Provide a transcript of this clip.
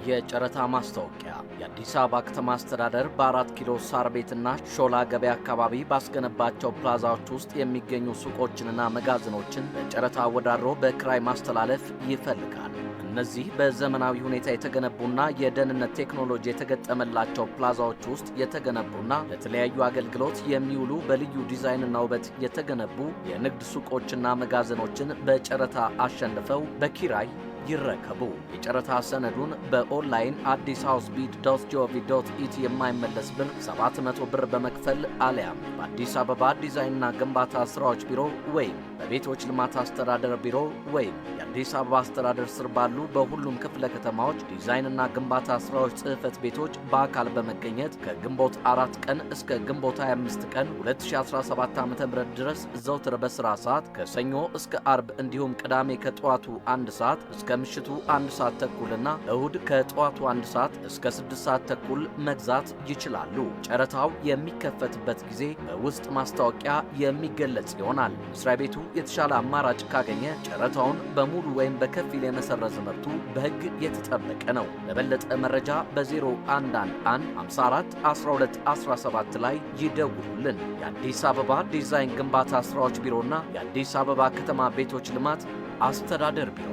የጨረታ ማስታወቂያ። የአዲስ አበባ ከተማ አስተዳደር በ4 ኪሎ ሳር ቤትና ሾላ ገበያ አካባቢ ባስገነባቸው ፕላዛዎች ውስጥ የሚገኙ ሱቆችንና መጋዘኖችን በጨረታ አወዳድሮ በክራይ ማስተላለፍ ይፈልጋል። እነዚህ በዘመናዊ ሁኔታ የተገነቡና የደህንነት ቴክኖሎጂ የተገጠመላቸው ፕላዛዎች ውስጥ የተገነቡና ለተለያዩ አገልግሎት የሚውሉ፣ በልዩ ዲዛይንና ውበት የተገነቡ የንግድ ሱቆችና መጋዘኖችን በጨረታ አሸንፈው በኪራይ ይረከቡ። የጨረታ ሰነዱን በኦንላይን addishousebid.gov.et የማይመለስ ብር 700 ብር በመክፈል አሊያም በአዲስ አበባ ዲዛይንና ግንባታ ስራዎች ቢሮ ወይም በቤቶች ልማት አስተዳደር ቢሮ ወይም የአዲስ አበባ አስተዳደር ስር ባሉ በሁሉም ክፍለ ከተማዎች ዲዛይንና ግንባታ ስራዎች ጽህፈት ቤቶች በአካል በመገኘት ከግንቦት 4 ቀን እስከ ግንቦት 25 ቀን 2017 ዓ.ም ድረስ ዘውትር በስራ ሰዓት ከሰኞ እስከ አርብ እንዲሁም ቅዳሜ ከጠዋቱ 1 ሰዓት እስከ ምሽቱ 1 ሰዓት ተኩልና እሁድ ከጠዋቱ 1 ሰዓት እስከ 6 ሰዓት ተኩል መግዛት ይችላሉ። ጨረታው የሚከፈትበት ጊዜ በውስጥ ማስታወቂያ የሚገለጽ ይሆናል። መስሪያ ቤቱ የተሻለ አማራጭ ካገኘ ጨረታውን በሙሉ ወይም በከፊል የመሰረዝ መብቱ በሕግ የተጠበቀ ነው። ለበለጠ መረጃ በ0111 54 12 17 ላይ ይደውሉልን። የአዲስ አበባ ዲዛይን ግንባታ ስራዎች ቢሮና የአዲስ አበባ ከተማ ቤቶች ልማት አስተዳደር ቢሮ።